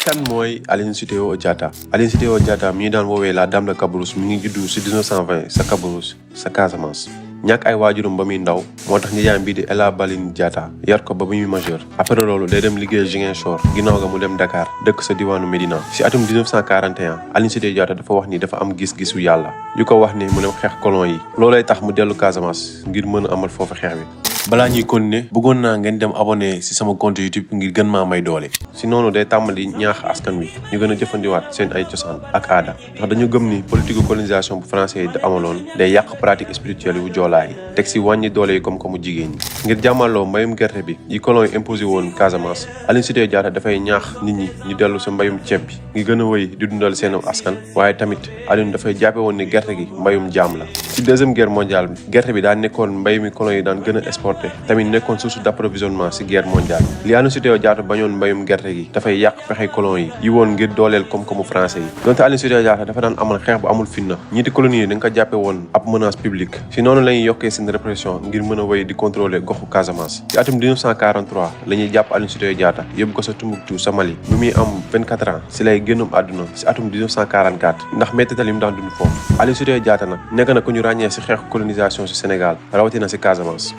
kan mooy Aline Sitoé Diatta. Aline Sitoé Diatta mi ñu daan woowee la dame de Cabrousse mi ngi juddu si 1920 sa Cabrousse sa Casamance. ñàkk ay waajuram ba muy ndaw moo tax nijaayam bii di Ella Baline Diatta yar ko ba muy majeur. après loolu day dem liggéey Ziguinchor ginnaaw ga mu dem Dakar dëkk sa diwaanu Médina. si atum 1941 Aline Sitoé Diatta dafa wax ni dafa am gis-gisu yàlla yu ko wax ni mu dem xeex colon yi. loolay tax mu dellu Casamance ngir mën a amal foofu xeex bi. balaa ñuy continuer bëggoon naa ngeen dem abonné si sama compte YouTube ngir gën maa may doole. si noonu day tàmbali ñaax askan wi ñu gën a jëfandiwaat seen ay cosaan ak aada ndax dañu gëm ni politique colonisation bu français yi amaloon day yàq pratique spirituelle yu joolaa yi teg si wàññi doole yi comme jigéen ñi. ngir jàmmaloo mbayum gerte bi yi colon yi imposé woon Casamance Aline Sitoé Diatta dafay ñaax nit ñi ñu dellu si mbayum ceeb bi ngi gën a wëy di dundal seen askan. waaye tamit Aline dafay jàppe woon ni gerte gi mbayum jaam la. si deuxième guerre mondiale bi gerte bi daan nekkoon mbay mi colon yi daan gën a exporté tamit nekkoon source d'approvisionnement si guerre mondiale li Aline Sitoé Diatta bañoon mbayum gerte gi dafay yàq pexe colon yi woon ngir dooleel koom-koomu français yi. donte Aline Sitoé Diatta dafa daan amal xeex bu amul finna ñiiti colonie yi dañ ko jàppe woon ab menace publique. si noonu la ñuy yokkee seen répression ngir mën a wéy di contrôler goxu Casamance. si atum 1943 la ñuy jàpp Aline Sitoé Diatta yóbbu ko sa Tombouctou sa Mali bi muy am 24 ans si lay génnum àdduna si atum 1944 ndax mettital yi mu daan dund foofu. Aline Sitoé Diatta nag nekk na ku ñu ràññee si xeexu colonisation si Sénégal rawatina si Casamance.